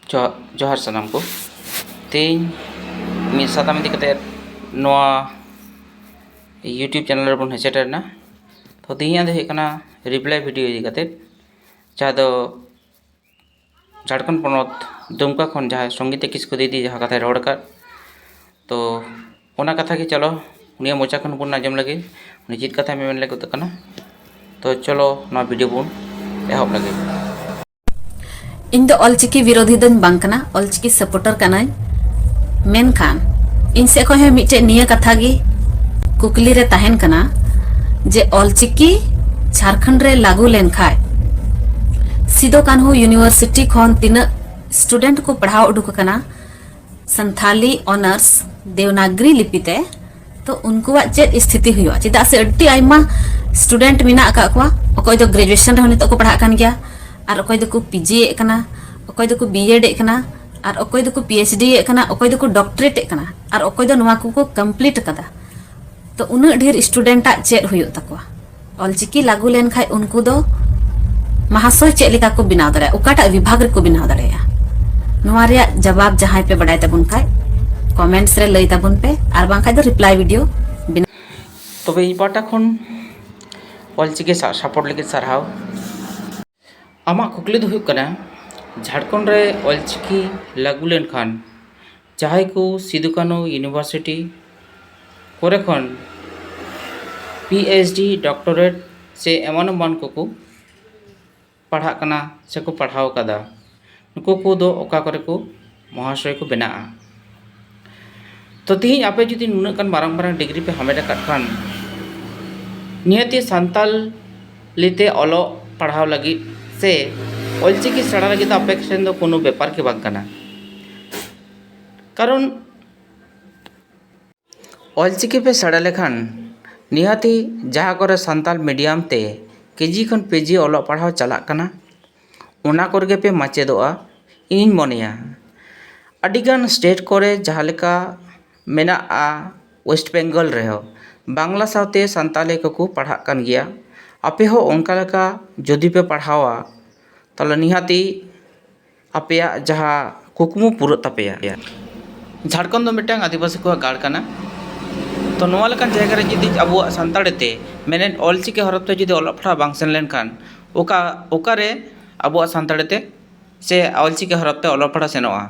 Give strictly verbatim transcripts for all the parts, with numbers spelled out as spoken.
ᱡᱚᱦᱟᱨ, ᱡᱚᱦᱟᱨ ᱥᱟᱱᱟᱢ ᱠᱚ᱾ ᱛᱮᱦᱮᱧ ᱢᱤᱫ ᱥᱟᱛᱟᱢ ᱤᱫᱤ ᱠᱟᱛᱮ ᱱᱚᱣᱟ YouTube ᱪᱮᱱᱮᱞ ᱨᱮᱵᱚᱱ ᱦᱮᱡ ᱥᱮᱴᱮᱨ ᱮᱱᱟ᱾ ᱛᱚ, ᱛᱮᱦᱮᱧᱟᱜ ᱫᱚ ᱦᱩᱭᱩᱜ ᱠᱟᱱᱟ ᱨᱤᱯᱞᱟᱭ ᱵᱷᱤᱰᱤᱭᱳ ᱤᱫᱤ ᱠᱟᱛᱮ, ᱡᱟᱦᱟᱸ ᱫᱚ ᱡᱷᱟᱲᱠᱷᱚᱸᱰ ᱯᱚᱱᱚᱛ ᱫᱩᱢᱠᱟ ᱠᱷᱚᱱ ᱡᱟᱦᱟᱸᱭ ᱥᱚᱝᱜᱤᱛᱟ ᱠᱤᱥᱠᱩ ᱫᱤᱫᱤ ᱡᱟᱦᱟᱸ ᱠᱟᱛᱷᱟᱭ ᱨᱚᱲ ᱟᱠᱟᱫ, ᱛᱚ, ᱚᱱᱟ ᱠᱟᱛᱷᱟ ᱜᱮ ᱪᱚᱞᱚ ᱩᱱᱤᱭᱟᱜ ᱢᱚᱪᱟ ᱠᱷᱚᱱ ᱵᱚᱱ ᱟᱸᱡᱚᱢ ᱞᱮᱜᱮ, ᱩᱱᱤ ᱪᱮᱫ ᱠᱟᱛᱷᱟᱭ ᱢᱮᱱ ᱞᱟᱹᱜᱤᱫ ᱠᱟᱱᱟ᱾ ᱛᱚ, ᱪᱚᱞᱚ ᱱᱚᱣᱟ ᱵᱷᱤᱰᱤᱭᱳ ᱵᱚᱱ ᱮᱦᱚᱵ ᱞᱮᱜᱮ᱾ ᱤᱧ ᱫᱚ ᱚᱞᱪᱤᱠᱤ ᱵᱤᱨᱳᱫᱷᱤ ᱫᱚᱧ ᱵᱟᱝ ᱠᱟᱱᱟ, ᱚᱞᱪᱤᱠᱤ ᱥᱟᱯᱳᱨᱴᱟᱨ ᱠᱟᱱᱟᱹᱧ᱾ ᱢᱮᱱᱠᱷᱟᱱ ᱤᱧ ᱥᱮᱫ ᱠᱷᱚᱱ ᱦᱚᱸ ᱢᱤᱫᱴᱮᱡ ᱱᱤᱭᱟᱹ ᱠᱟᱛᱷᱟ ᱜᱮ ᱠᱩᱠᱞᱤ ᱨᱮ ᱛᱟᱦᱮᱱ ᱠᱟᱱᱟ ᱡᱮ ᱚᱞᱪᱤᱠᱤ ᱡᱷᱟᱲᱠᱷᱚᱸᱰ ᱨᱮ ᱞᱟᱹᱜᱩ ᱞᱮᱱᱠᱷᱟᱡ ᱥᱤᱫᱩ ᱠᱟᱹᱱᱦᱩ ᱤᱭᱩᱱᱤᱵᱷᱟᱨᱥᱤᱴᱤ ᱠᱷᱚᱱ ᱛᱤᱱᱟᱹᱜ ᱥᱴᱩᱰᱮᱱᱴ ᱠᱚ ᱯᱟᱲᱦᱟᱣ ᱩᱰᱩᱠ ᱟᱠᱟᱱᱟ ᱥᱟᱱᱛᱷᱟᱞᱤ ᱚᱱᱟᱨᱥ ᱫᱮᱣᱱᱟᱜᱽᱨᱤ ᱞᱤᱯᱤ ᱛᱮ, ᱛᱚ ᱩᱱᱠᱩᱣᱟᱜ ᱪᱮᱫ ᱥᱛᱷᱤᱛᱤ ᱦᱩᱭᱩᱜᱼᱟ? ᱪᱮᱫᱟᱜ ᱥᱮ ᱟᱹᱰᱤ ᱟᱭᱢᱟ ᱥᱴᱩᱰᱮᱱᱴ ᱢᱮᱱᱟᱜ ᱟᱠᱟᱫ ᱠᱚᱣᱟ, ᱚᱠᱚᱭ ᱫᱚ ᱜᱨᱮᱡᱩᱭᱮᱥᱚᱱ ᱨᱮᱦᱚᱸ ᱱᱤᱛᱚᱜ ᱠᱚ ᱯᱟᱲᱦᱟᱜ ᱠᱟᱱ ᱜᱮᱭᱟ, ᱟᱨ ᱚᱠᱚᱭ ᱫᱚᱠᱚ ᱯᱤᱡᱤ ᱮᱫ ᱠᱟᱱᱟ, ᱚᱠᱚᱭ ᱫᱚᱠᱚ ᱵᱤᱭᱮᱰ ᱮᱫ ᱠᱟᱱᱟ, ᱟᱨ ᱚᱠᱚᱭ ᱫᱚᱠᱚ ᱯᱤ ᱮᱭᱤᱪ ᱰᱤ ᱮᱫ ᱠᱟᱱᱟ, ᱚᱠᱚᱭ ᱫᱚᱠᱚ ᱰᱚᱠᱴᱚᱨᱮᱴ ᱮᱫ ᱠᱟᱱᱟ, ᱟᱨ ᱚᱠᱚᱭ ᱫᱚ ᱱᱚᱣᱟ ᱠᱚᱠᱚ ᱠᱚᱢᱯᱞᱤᱴ ᱟᱠᱟᱫᱟ᱾ ᱛᱚ ᱩᱱᱟᱹᱜ ᱰᱷᱮᱨ ᱥᱴᱩᱰᱮᱱᱴ ᱟᱜ ᱪᱮᱫ ᱦᱩᱭᱩᱜ ᱛᱟᱠᱚᱣᱟ? ᱚᱞᱪᱤᱠᱤ ᱞᱟᱹᱜᱩ ᱞᱮᱱᱠᱷᱟᱡ ᱩᱱᱠᱩ ᱫᱚ ᱢᱟᱦᱟᱥᱚᱭ ᱪᱮᱫ ᱞᱮᱠᱟ ᱠᱚ ᱵᱮᱱᱟᱣ ᱫᱟᱲᱮᱭᱟᱜᱼᱟ, ᱚᱠᱟᱴᱟᱜ ᱵᱤᱵᱷᱟᱜᱽ ᱨᱮᱠᱚ ᱵᱮᱱᱟᱣ ᱫᱟᱲᱮᱭᱟᱜᱼᱟ? ᱱᱚᱣᱟ ᱨᱮᱭᱟᱜ ᱡᱟᱵᱟᱵ ᱡᱟᱦᱟᱸᱭ ᱯᱮ ᱵᱟᱰᱟᱭ ᱛᱟᱵᱚᱱ ᱠᱷᱟᱡ ᱠᱚᱢᱮᱱᱴᱥ ᱨᱮ ᱞᱟᱹᱭ ᱛᱟᱵᱚᱱ ᱯᱮ, ᱟᱨ ᱵᱟᱝᱠᱷᱟᱡ ᱫᱚ ᱨᱤᱯᱞᱟᱭ ᱵᱷᱤᱰᱤᱭᱳ ᱵᱮᱱᱟᱣ᱾ ᱛᱚᱵᱮ ᱤᱧ ᱯᱟᱦᱴᱟ ᱠᱷᱚᱱ ᱚᱞᱪᱤᱠᱤ ᱥᱟ-, ᱥᱟᱯᱳᱨᱴ ᱞᱟᱹᱜᱤᱫ ᱥᱟᱨᱦᱟᱣ᱾ ᱟᱢᱟᱜ ᱠᱩᱠᱞᱤ ᱫᱚ ᱦᱩᱭᱩᱜ ᱠᱟᱱᱟ, ᱡᱷᱟᱲᱠᱷᱚᱸᱰ ᱨᱮ ᱚᱞᱪᱤᱠᱤ ᱞᱟᱹᱜᱩ ᱞᱮᱱᱠᱷᱟᱱ ᱡᱟᱦᱟᱸᱭ ᱠᱚ ᱥᱤᱫᱩ ᱠᱟᱹᱱᱦᱩ ᱤᱭᱩᱱᱤᱵᱷᱟᱨᱥᱤᱴᱤ ᱠᱚᱨᱮ ᱠᱷᱚᱱ ᱯᱤ ᱮᱭᱤᱪ ᱰᱤ, ᱰᱚᱠᱴᱚᱨᱮᱴ ᱥᱮ ᱮᱢᱟᱱ ᱮᱢᱟᱱ ᱠᱚᱠᱚ ᱯᱟᱲᱦᱟᱜ ᱠᱟᱱᱟ ᱥᱮᱠᱚ ᱯᱟᱲᱦᱟᱣ ᱠᱟᱫᱟ, ᱱᱩᱠᱩ ᱠᱚᱫᱚ ᱚᱠᱟ ᱠᱚᱨᱮ ᱠᱚ ᱢᱚᱦᱟᱥᱚᱭ ᱠᱚ ᱵᱮᱱᱟᱜᱼᱟ? ᱛᱚ, ᱛᱮᱦᱮᱧ ᱟᱯᱮ ᱡᱩᱫᱤ ᱱᱩᱱᱟᱹᱜ ᱜᱟᱱ ᱢᱟᱨᱟᱝ ᱢᱟᱨᱟᱝ ᱰᱤᱜᱽᱨᱤ ᱯᱮ ᱦᱟᱢᱮᱴ ᱟᱠᱟᱫ ᱠᱷᱟᱱ, ᱱᱤᱦᱟᱹᱛᱤ ᱥᱟᱱᱛᱟᱞᱤ ᱛᱮ ᱚᱞᱚᱜ ᱯᱟᱲᱦᱟᱣ ᱞᱟᱹᱜᱤᱫ ᱥᱮ ᱚᱞᱪᱤᱠᱤ ᱥᱮᱬᱟ ᱞᱟᱹᱜᱤᱫ ᱫᱚ ᱟᱯᱮ ᱴᱷᱮᱱ ᱫᱚ ᱠᱳᱱᱳ ᱵᱮᱯᱟᱨ ᱜᱮ ᱵᱟᱝ ᱠᱟᱱᱟ᱾ ᱠᱟᱨᱚᱱ ᱚᱞᱪᱤᱠᱤ ᱯᱮ ᱥᱮᱬᱟ ᱞᱮᱠᱷᱟᱱ ᱱᱤᱦᱟᱹᱛᱤ ᱡᱟᱦᱟᱸ ᱠᱚᱨᱮ ᱥᱟᱱᱛᱟᱲ ᱢᱤᱰᱤᱭᱟᱢ ᱛᱮ ᱠᱮᱡᱤ ᱠᱷᱚᱱ ᱯᱤᱡᱤ ᱚᱞᱚᱜ ᱯᱟᱲᱦᱟᱣ ᱪᱟᱞᱟᱜ ᱠᱟᱱᱟ, ᱚᱱᱟ ᱠᱚᱨᱮ ᱜᱮ ᱯᱮ ᱢᱟᱪᱮᱫᱚᱜᱼᱟ᱾ ᱤᱧ ᱢᱚᱱᱮᱭᱟ ᱟᱹᱰᱤᱜᱟᱱ ᱥᱴᱮᱴ ᱠᱚᱨᱮ ᱡᱟᱦᱟᱸ ᱞᱮᱠᱟ ᱢᱮᱱᱟᱜᱼᱟ, ᱳᱭᱮᱥᱴ ᱵᱮᱝᱜᱚᱞ ᱨᱮᱦᱚᱸ ᱵᱟᱝᱞᱟ ᱥᱟᱶᱛᱮ ᱥᱟᱱᱛᱟᱲᱤ ᱠᱚᱠᱚ ᱯᱟᱲᱦᱟᱜ ᱠᱟᱱ ᱜᱮᱭᱟ᱾ ᱟᱯᱮ ᱦᱚᱸ ᱚᱱᱠᱟ ᱞᱮᱠᱟ ᱡᱩᱫᱤ ᱯᱮ ᱯᱟᱲᱦᱟᱣᱟ, ᱛᱟᱦᱚᱞᱮ ᱱᱤᱦᱟᱹᱛᱤ ᱟᱯᱮᱭᱟᱜ ᱡᱟᱦᱟᱸ ᱠᱩᱠᱢᱩ ᱯᱩᱨᱟᱹᱜ ᱛᱟᱯᱮᱭᱟ᱾ ᱡᱷᱟᱲᱠᱷᱚᱸᱰ ᱫᱚ ᱢᱤᱫᱴᱟᱝ ᱟᱹᱫᱤᱵᱟᱹᱥᱤ ᱠᱚᱣᱟᱜ ᱜᱟᱲ ᱠᱟᱱᱟ᱾ ᱛᱚ, ᱱᱚᱣᱟ ᱞᱮᱠᱟᱱ ᱡᱟᱭᱜᱟ ᱨᱮ ᱡᱩᱫᱤ ᱟᱵᱚᱣᱟᱜ ᱥᱟᱱᱛᱟᱲᱤ ᱛᱮ, ᱢᱮᱱᱮᱫ ᱚᱞᱪᱤᱠᱤ ᱦᱚᱨᱚᱯ ᱛᱮ ᱡᱩᱫᱤ ᱚᱞᱚᱜ ᱯᱟᱲᱦᱟᱣ ᱵᱟᱝ ᱥᱮᱱ ᱞᱮᱱᱠᱷᱟᱱ, ᱚᱠᱟ, ᱚᱠᱟᱨᱮ ᱟᱵᱚᱣᱟᱜ ᱥᱟᱱᱛᱟᱲᱤ ᱛᱮ ᱥᱮ ᱚᱞᱪᱤᱠᱤ ᱦᱚᱨᱚᱯ ᱛᱮ ᱚᱞᱚᱜ ᱯᱟᱲᱦᱟᱣ ᱥᱮᱱᱚᱜᱼᱟ?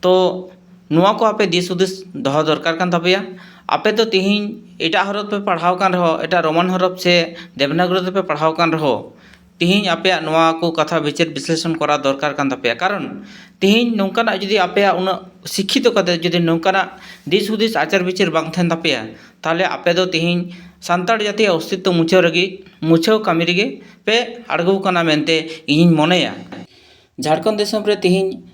ᱛᱚ, ᱱᱚᱣᱟ ᱠᱚ ᱟᱯᱮ ᱫᱤᱥ ᱦᱩᱫᱤᱥ ᱫᱚᱦᱚ ᱫᱚᱨᱠᱟᱨ ᱠᱟᱱ ᱛᱟᱯᱮᱭᱟ᱾ ᱟᱯᱮ ᱫᱚ ᱛᱤᱦᱤᱧ ᱮᱴᱟᱜ ᱦᱚᱨᱚᱯ ᱯᱮ ᱯᱟᱲᱦᱟᱣ ᱠᱟᱱ ᱨᱮᱦᱚᱸ, ᱮᱴᱟᱜ ᱨᱳᱢᱟᱱ ᱦᱚᱨᱚᱯ ᱥᱮ ᱫᱮᱵᱽᱱᱟᱜᱚᱨᱤ ᱛᱮᱯᱮ ᱯᱟᱲᱦᱟᱣ ᱠᱟᱱ ᱨᱮᱦᱚᱸ, ᱛᱤᱦᱤᱧ ᱟᱯᱮᱭᱟᱜ ᱱᱚᱣᱟ ᱠᱚ ᱠᱟᱛᱷᱟ ᱵᱤᱪᱟᱹᱨ ᱵᱤᱥᱞᱮᱥᱚᱱ ᱠᱚᱨᱟᱣ ᱫᱚᱨᱠᱟᱨ ᱠᱟᱱ ᱛᱟᱯᱮᱭᱟ᱾ ᱠᱟᱨᱚᱱ ᱛᱤᱦᱤᱧ ᱱᱚᱝᱠᱟᱱᱟᱜ ᱡᱩᱫᱤ ᱟᱯᱮᱭᱟᱜ ᱩᱱᱟᱹᱜ ᱥᱤᱠᱠᱷᱤᱛᱚ ᱠᱟᱛᱮ ᱡᱩᱫᱤ ᱱᱚᱝᱠᱟᱱᱟᱜ ᱫᱤᱥ ᱦᱩᱫᱤᱥ ᱟᱪᱟᱨ ᱵᱤᱪᱟᱹᱨ ᱵᱟᱝ ᱛᱟᱦᱮᱱ ᱛᱟᱯᱮᱭᱟ, ᱛᱟᱦᱚᱞᱮ ᱟᱯᱮ ᱫᱚ ᱛᱤᱦᱤᱧ ᱥᱟᱱᱛᱟᱲ ᱡᱟᱹᱛᱤᱭᱟᱜ ᱚᱥᱛᱤᱛᱛᱚ ᱢᱩᱪᱷᱟᱹᱣ ᱨᱮᱜᱮ, ᱢᱩᱪᱷᱟᱹᱣ ᱠᱟᱹᱢᱤ ᱨᱮᱜᱮ ᱯᱮ ᱟᱬᱜᱚ ᱠᱟᱱᱟ ᱢᱮᱱᱛᱮ ᱤᱧᱤᱧ ᱢᱚᱱᱮᱭᱟ᱾ ᱡᱷᱟᱲᱠᱷᱚᱸᱰ ᱫᱤᱥᱚᱢ ᱨᱮ ᱛᱤᱦᱤᱧ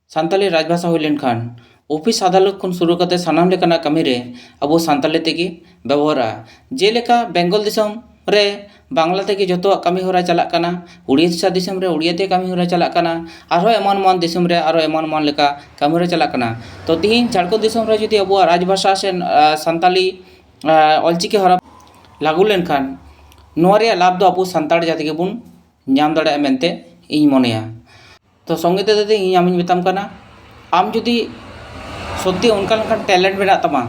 ᱥᱟᱱᱛᱟᱲᱤ ᱨᱟᱡᱽᱵᱷᱟᱥᱟ ᱦᱩᱭ ᱞᱮᱱᱠᱷᱟᱱ, ᱚᱯᱷᱤᱥ ᱟᱫᱟᱞᱚᱛ ᱠᱷᱚᱱ ᱥᱩᱨᱩ ᱠᱟᱛᱮ ᱥᱟᱱᱟᱢ ᱞᱮᱠᱟᱱᱟᱜ ᱠᱟᱹᱢᱤ ᱨᱮ ᱟᱵᱚ ᱥᱟᱱᱛᱟᱲᱤ ᱛᱮᱜᱮ ᱵᱮᱵᱚᱦᱟᱨᱟ᱾ ᱡᱮᱞᱮᱠᱟ ᱵᱮᱝᱜᱚᱞ ᱫᱤᱥᱚᱢ ᱨᱮ ᱵᱟᱝᱞᱟ ᱛᱮᱜᱮ ᱡᱚᱛᱚᱣᱟᱜ ᱠᱟᱹᱢᱤ ᱦᱚᱨᱟ ᱪᱟᱞᱟᱜ ᱠᱟᱱᱟ, ᱩᱲᱤᱥᱥᱟ ᱫᱤᱥᱚᱢ ᱨᱮ ᱩᱲᱤᱭᱟ ᱛᱮ ᱠᱟᱹᱢᱤ ᱦᱚᱨᱟ ᱪᱟᱞᱟᱜ ᱠᱟᱱᱟ, ᱟᱨᱦᱚᱸ ᱮᱢᱟᱱ ᱮᱢᱟᱱ ᱫᱤᱥᱚᱢ ᱨᱮ ᱟᱨᱦᱚᱸ ᱮᱢᱟᱱ ᱮᱢᱟᱱ ᱞᱮᱠᱟ ᱠᱟᱹᱢᱤ ᱦᱚᱨᱟ ᱪᱟᱞᱟᱜ ᱠᱟᱱᱟ᱾ ᱛᱚ, ᱛᱤᱦᱤᱧ ᱡᱷᱟᱲᱠᱷᱚᱸᱰ ᱫᱤᱥᱚᱢ ᱨᱮ ᱡᱩᱫᱤ ᱟᱵᱚᱣᱟᱜ ᱨᱟᱡᱽᱵᱷᱟᱥᱟ ᱥᱮ, ᱟ, ᱥᱟᱱᱛᱟᱞᱤ, ᱟ, ᱚᱞᱪᱤᱠᱤ ᱦᱚᱨᱚᱯ ᱞᱟᱹᱜᱩ ᱞᱮᱱᱠᱷᱟᱱ, ᱱᱚᱣᱟ ᱨᱮᱭᱟᱜ ᱞᱟᱵᱷ ᱫᱚ ᱟᱵᱚ ᱥᱟᱱᱛᱟᱲ ᱡᱟᱹᱛᱤ ᱜᱮᱵᱚᱱ ᱧᱟᱢ ᱫᱟᱲᱮᱭᱟᱜᱼᱟ ᱢᱮᱱᱛᱮ ᱤᱧ ᱢᱚᱱᱮᱭᱟ᱾ ᱛᱚ, ᱥᱚᱝᱜᱤᱛᱟ ᱫᱤᱫᱤ, ᱤᱧ ᱟᱢᱤᱧ ᱢᱮᱛᱟᱢ ᱠᱟᱱᱟ, ᱟᱢ ᱡᱩᱫᱤ ᱥᱚᱛᱭᱚ ᱚᱱᱠᱟ ᱞᱮᱠᱟᱱ ᱴᱮᱞᱮᱱᱴ ᱢᱮᱱᱟᱜ ᱛᱟᱢᱟ,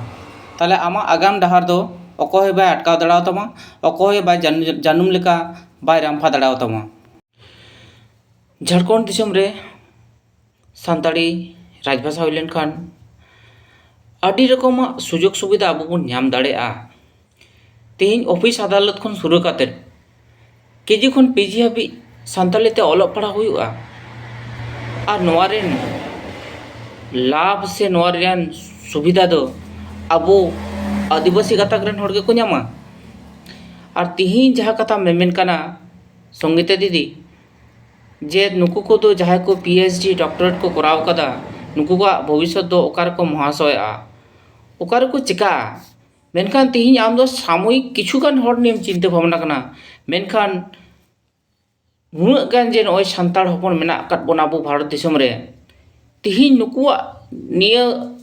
ᱛᱟᱦᱚᱞᱮ ᱟᱢᱟᱜ ᱟᱜᱟᱢ ᱰᱟᱦᱟᱨ ᱫᱚ ᱚᱠᱚᱭ ᱦᱚᱸ ᱵᱟᱭ ᱟᱴᱠᱟᱣ ᱫᱟᱲᱮᱭᱟᱛᱟᱢᱟ, ᱚᱠᱚᱭ ᱦᱚᱸ ᱵᱟᱭ ᱡᱟᱹᱱᱩ-, ᱡᱟᱹᱱᱩᱢ ᱞᱮᱠᱟ ᱵᱟᱭ ᱨᱟᱢᱯᱷᱟ ᱫᱟᱲᱮᱭᱟᱛᱟᱢᱟ᱾ ᱡᱷᱟᱲᱠᱷᱚᱸᱰ ᱫᱤᱥᱚᱢ ᱨᱮ ᱥᱟᱱᱛᱟᱲᱤ ᱨᱟᱡᱽᱵᱷᱟᱥᱟ ᱦᱩᱭ ᱞᱮᱱᱠᱷᱟᱱ, ᱟᱹᱰᱤ ᱨᱚᱠᱚᱢᱟᱜ ᱥᱩᱡᱳᱜᱽ ᱥᱩᱵᱤᱫᱷᱟ ᱟᱵᱚ ᱵᱚᱱ ᱧᱟᱢ ᱫᱟᱲᱮᱭᱟᱜᱼᱟ᱾ ᱛᱮᱦᱮᱧ ᱚᱯᱷᱤᱥ ᱟᱫᱟᱞᱚᱛ ᱠᱷᱚᱱ ᱥᱩᱨᱩ ᱠᱟᱛᱮᱫ ᱠᱮᱡᱤ ᱠᱷᱚᱱ ᱯᱤᱡᱤ ᱦᱟᱹᱵᱤᱡ ᱥᱟᱱᱛᱟᱲᱤ ᱛᱮ ᱚᱞᱚᱜ ᱯᱟᱲᱦᱟᱣ ᱦᱩᱭᱩᱜᱼᱟ᱾ ᱟᱨ ᱱᱚᱣᱟ ᱨᱮᱱ ᱞᱟᱵᱷ ᱥᱮ ᱱᱚᱣᱟ ᱨᱮᱱ ᱥᱩᱵᱤᱫᱷᱟ ᱫᱚ ᱟᱵᱚ ᱟᱹᱫᱤᱵᱟᱹᱥᱤ ᱜᱟᱛᱟᱠ ᱨᱮᱱ ᱦᱚᱲ ᱜᱮᱠᱚ ᱧᱟᱢᱟ᱾ ᱟᱨ ᱛᱤᱦᱤᱧ ᱡᱟᱦᱟᱸ ᱠᱟᱛᱷᱟ ᱢᱮᱢᱮᱱ ᱠᱟᱱᱟ ᱥᱚᱝᱜᱤᱛᱟ ᱫᱤᱫᱤ, ᱡᱮ ᱱᱩᱠᱩ ᱠᱚᱫᱚ ᱡᱟᱦᱟᱸᱭ ᱠᱚ ᱯᱤ ᱮᱭᱤᱪ ᱰᱤ ᱰᱚᱠᱴᱚᱨᱮᱴ ᱠᱚ ᱠᱚᱨᱟᱣ ᱠᱟᱫᱟ, ᱱᱩᱠᱩ ᱠᱚᱣᱟᱜ ᱵᱷᱚᱵᱤᱥᱥᱚᱛ ᱫᱚ ᱚᱠᱟ ᱨᱮᱠᱚ ᱢᱚᱦᱟᱥᱚᱭᱚᱜᱼᱟ, ᱚᱠᱟ ᱨᱮᱠᱚ ᱪᱤᱠᱟᱹᱜᱼᱟ? ᱢᱮᱱᱠᱷᱟᱱ ᱛᱤᱦᱤᱧ ᱟᱢ ᱫᱚ ᱥᱟᱢᱚᱭᱤᱠ ᱠᱤᱪᱷᱩ ᱜᱟᱱ ᱦᱚᱲ ᱱᱤᱭᱮᱢ ᱪᱤᱱᱛᱟᱹ ᱵᱷᱟᱵᱽᱱᱟ ᱠᱟᱱᱟ, ᱢᱮᱱᱠᱷᱟᱱ ᱱᱩᱱᱟᱹᱜ ᱜᱟᱱ ᱡᱮ ᱱᱚᱜᱼᱚᱭ ᱥᱟᱱᱛᱟᱲ ᱦᱚᱯᱚᱱ ᱢᱮᱱᱟᱜ ᱟᱠᱟᱫ ᱵᱚᱱᱟ ᱟᱵᱚ ᱵᱷᱟᱨᱚᱛ ᱫᱤᱥᱚᱢ ᱨᱮ, ᱛᱤᱦᱤᱧ ᱱᱩᱠᱩᱣᱟᱜ ᱱᱤᱭᱟᱹ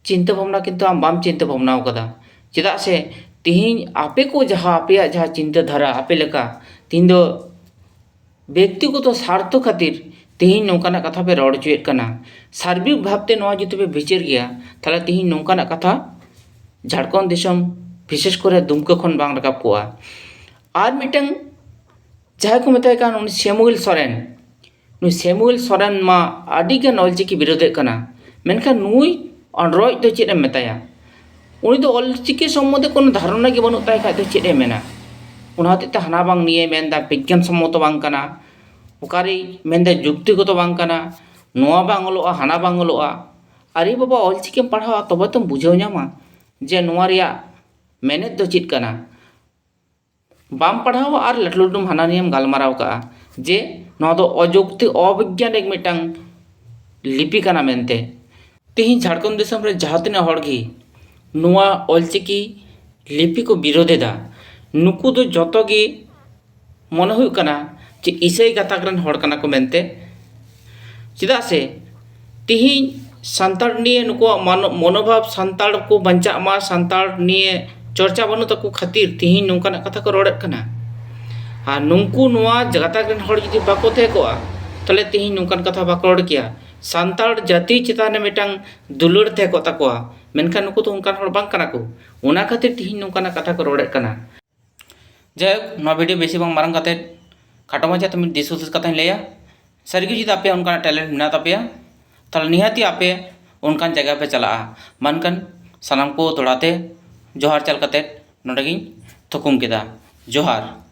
ᱪᱤᱱᱛᱟᱹ ᱵᱷᱟᱵᱽᱱᱟ ᱠᱤᱱᱛᱩ ᱟᱢ ᱵᱟᱢ ᱪᱤᱱᱛᱟᱹ ᱵᱷᱟᱵᱽᱱᱟ ᱟᱠᱟᱫᱟ᱾ ᱪᱮᱫᱟᱜ ᱥᱮ ᱛᱤᱦᱤᱧ ᱟᱯᱮ ᱠᱚ ᱡᱟᱦᱟᱸ ᱟᱯᱮᱭᱟᱜ ᱡᱟᱦᱟᱸ ᱪᱤᱱᱛᱟᱹ ᱫᱷᱟᱨᱟ ᱟᱯᱮ ᱞᱮᱠᱟ, ᱛᱤᱦᱤᱧ ᱫᱚ ᱵᱮᱠᱛᱤᱜᱚᱛᱚ ᱥᱟᱨᱛᱷᱚ ᱠᱷᱟᱹᱛᱤᱨ ᱛᱮᱦᱮᱧ ᱱᱚᱝᱠᱟᱱᱟᱜ ᱠᱟᱛᱷᱟ ᱯᱮ ᱨᱚᱲ ᱦᱚᱪᱚᱭᱮᱫ ᱠᱟᱱᱟ᱾ ᱥᱟᱨᱵᱤᱠ ᱵᱷᱟᱵᱽᱛᱮ ᱱᱚᱣᱟ ᱡᱩᱫᱤ ᱯᱮ ᱵᱤᱪᱟᱹᱨ ᱜᱮᱭᱟ, ᱛᱟᱦᱚᱞᱮ ᱛᱮᱦᱮᱧ ᱱᱚᱝᱠᱟᱱᱟᱜ ᱠᱟᱛᱷᱟ ᱡᱷᱟᱲᱠᱷᱚᱸᱰ ᱫᱤᱥᱚᱢ, ᱵᱤᱥᱮᱥ ᱠᱚᱨᱮ ᱫᱩᱢᱠᱟᱹ ᱠᱷᱚᱱ ᱵᱟᱝ ᱨᱟᱠᱟᱵ ᱠᱚᱜᱼᱟ᱾ ᱟᱨ ᱢᱤᱫᱴᱟᱝ ᱡᱟᱦᱟᱸᱭ ᱠᱚ ᱢᱮᱛᱟᱭ ᱠᱟᱱ, ᱩᱱᱤ ᱥᱮᱢᱩᱭᱮᱞ ᱥᱚᱨᱮᱱ, ᱱᱩᱭ ᱥᱮᱢᱩᱭᱮᱞ ᱥᱚᱨᱮᱱ ᱢᱟ ᱟᱹᱰᱤᱜᱟᱱ ᱚᱞᱪᱤᱠᱤ ᱵᱤᱨᱳᱫᱷᱮᱫ ᱠᱟᱱᱟ, ᱢᱮᱱᱠᱷᱟᱱ ᱱᱩᱭ ᱚᱱᱨᱚᱡ ᱫᱚ ᱪᱮᱫ ᱮᱢ ᱢᱮᱛᱟᱭᱟ? ᱩᱱᱤ ᱫᱚ ᱚᱞᱪᱤᱠᱤ ᱥᱚᱢᱵᱚᱱᱫᱷᱮ ᱠᱚᱱᱚ ᱫᱷᱟᱨᱚᱱᱟ ᱜᱮ ᱵᱟᱹᱱᱩᱜ ᱛᱟᱭ ᱠᱷᱟᱡ ᱫᱚ ᱪᱮᱫ ᱮ ᱢᱮᱱᱟ? ᱚᱱᱟ ᱦᱚᱛᱮᱡ ᱛᱮ ᱦᱟᱱᱟ ᱵᱟᱝ ᱱᱤᱭᱟᱹᱭ ᱢᱮᱱᱫᱟ, ᱵᱤᱜᱽᱜᱟᱱ ᱥᱚᱢᱢᱚᱛᱚ ᱵᱟᱝ ᱠᱟᱱᱟ, ᱚᱠᱟᱨᱮᱭ ᱢᱮᱱᱫᱟ ᱡᱩᱠᱛᱤᱜᱚᱛᱚ ᱵᱟᱝ ᱠᱟᱱᱟ, ᱱᱚᱣᱟ ᱵᱟᱝ ᱚᱞᱚᱜᱼᱟ, ᱦᱟᱱᱟ ᱵᱟᱝ ᱚᱞᱚᱜᱼᱟ᱾ ᱟᱨᱮ ᱵᱟᱵᱟ, ᱚᱞᱪᱤᱠᱤᱢ ᱯᱟᱲᱦᱟᱣᱟ ᱛᱚᱵᱮ ᱛᱚᱢ ᱵᱩᱡᱷᱟᱹᱣ ᱧᱟᱢᱟ ᱡᱮ ᱱᱚᱣᱟ ᱨᱮᱭᱟᱜ ᱢᱮᱱᱮᱛ ᱫᱚ ᱪᱮᱫ ᱠᱟᱱᱟ᱾ ᱵᱟᱢ ᱯᱟᱲᱦᱟᱣᱟ ᱟᱨ ᱞᱟᱹᱴᱩ ᱞᱟᱹᱴᱩᱢ ᱦᱟᱱᱟ ᱱᱤᱭᱟᱹᱢ ᱜᱟᱞᱢᱟᱨᱟᱣ ᱠᱟᱜᱼᱟ ᱡᱮ ᱱᱚᱣᱟ ᱫᱚ ᱚᱡᱩᱠᱛᱤ, ᱚᱵᱤᱜᱽᱜᱟᱱᱤᱠ ᱢᱤᱫᱴᱟᱝ ᱞᱤᱯᱤ ᱠᱟᱱᱟ ᱢᱮᱱᱛᱮ᱾ ᱛᱮᱦᱮᱧ ᱡᱷᱟᱲᱠᱷᱚᱸᱰ ᱫᱤᱥᱚᱢ ᱨᱮ ᱡᱟᱦᱟᱸ ᱛᱤᱱᱟᱹᱜ ᱦᱚᱲ ᱜᱮ ᱱᱚᱣᱟ ᱚᱞᱪᱤᱠᱤ ᱞᱤᱯᱤ ᱠᱚ ᱵᱤᱨᱳᱫᱷ ᱮᱫᱟ, ᱱᱩᱠᱩ ᱫᱚ ᱡᱚᱛᱚ ᱜᱮ ᱢᱚᱱᱮ ᱦᱩᱭᱩᱜ ᱠᱟᱱᱟ ᱡᱮ ᱤᱥᱟᱹᱭ ᱜᱟᱛᱟᱠ ᱨᱮᱱ ᱦᱚᱲ ᱠᱟᱱᱟ ᱠᱚ ᱢᱮᱱᱛᱮ᱾ ᱪᱮᱫᱟᱜ ᱥᱮ ᱛᱤᱦᱤᱧ ᱥᱟᱱᱛᱟᱲ ᱱᱤᱭᱮ ᱱᱩᱠᱩᱣᱟᱜ ᱢᱟᱱᱚ-, ᱢᱚᱱᱳᱵᱷᱟᱵ, ᱥᱟᱱᱛᱟᱲ ᱠᱚ ᱵᱟᱧᱪᱟᱜ ᱢᱟ, ᱥᱟᱱᱛᱟᱲ ᱱᱤᱭᱮ ᱪᱚᱨᱪᱟ ᱵᱟᱹᱱᱩᱜ ᱛᱟᱠᱚ ᱠᱷᱟᱹᱛᱤᱨ ᱛᱤᱦᱤᱧ ᱱᱚᱝᱠᱟᱱᱟᱜ ᱠᱟᱛᱷᱟ ᱠᱚ ᱨᱚᱲᱮᱫ ᱠᱟᱱᱟ᱾ ᱟᱨ ᱱᱩᱝᱠᱩ ᱱᱚᱣᱟ ᱜᱟᱛᱟᱠ ᱨᱮᱱ ᱦᱚᱲ ᱡᱩᱫᱤ ᱵᱟᱠᱚ ᱛᱟᱦᱮᱸ ᱠᱚᱜᱼᱟ, ᱛᱟᱦᱚᱞᱮ ᱛᱤᱦᱤᱧ ᱱᱚᱝᱠᱟᱱ ᱠᱟᱛᱷᱟ ᱵᱟᱠᱚ ᱨᱚᱲ ᱠᱮᱭᱟ᱾ ᱥᱟᱱᱛᱟᱲ ᱡᱟᱹᱛᱤ ᱪᱮᱛᱟᱱ ᱨᱮ ᱢᱤᱫᱴᱟᱝ ᱫᱩᱞᱟᱹᱲ ᱛᱟᱦᱮᱸ ᱠᱚᱜ ᱛᱟᱠᱚᱣᱟ, ᱢᱮᱱᱠᱷᱟᱱ ᱱᱩᱠᱩ ᱫᱚ ᱚᱱᱠᱟᱱ ᱦᱚᱲ ᱵᱟᱝ ᱠᱟᱱᱟ ᱠᱚ᱾ ᱚᱱᱟ ᱠᱷᱟᱹᱛᱤᱨ ᱛᱤᱦᱤᱧ ᱱᱚᱝᱠᱟᱱᱟᱜ ᱠᱟᱛᱷᱟ ᱠᱚ ᱨᱚᱲᱮᱫ ᱠᱟᱱᱟ᱾ ᱡᱟᱭᱦᱳᱠ, ᱱᱚᱣᱟ ᱵᱷᱤᱰᱤᱭᱳ ᱵᱮᱥᱤ ᱵᱟᱝ ᱢᱟᱨᱟᱝ ᱠᱟᱛᱮᱫ ᱠᱷᱟᱴᱚ ᱢᱟᱪᱷᱟ ᱛᱮ ᱢᱤᱫ ᱫᱤᱥ ᱦᱩᱫᱤᱥ ᱠᱟᱛᱷᱟᱧ ᱞᱟᱹᱭᱟ᱾ ᱥᱟᱹᱨᱤᱜᱮ ᱡᱩᱫᱤ ᱟᱯᱮ ᱚᱱᱠᱟᱱᱟᱜ ᱴᱮᱞᱮᱱᱴ ᱢᱮᱱᱟᱜ ᱛᱟᱯᱮᱭᱟ, ᱛᱟᱦᱚᱞᱮ ᱱᱤᱦᱟᱹᱛᱤ ᱟᱯᱮ ᱚᱱᱠᱟᱱ ᱡᱟᱭᱜᱟ ᱯᱮ ᱪᱟᱞᱟᱜᱼᱟ᱾ ᱢᱟ ᱮᱱᱠᱷᱟᱱ ᱥᱟᱱᱟᱢ ᱠᱚ ᱫᱚᱦᱲᱟ ᱛᱮ ᱡᱚᱦᱟᱨ ᱪᱟᱞ ᱠᱟᱛᱮᱫ ᱱᱚᱰᱮ ᱜᱤᱧ ᱛᱷᱩᱠᱩᱢ ᱠᱮᱫᱟ᱾ ᱡᱚᱦᱟᱨ᱾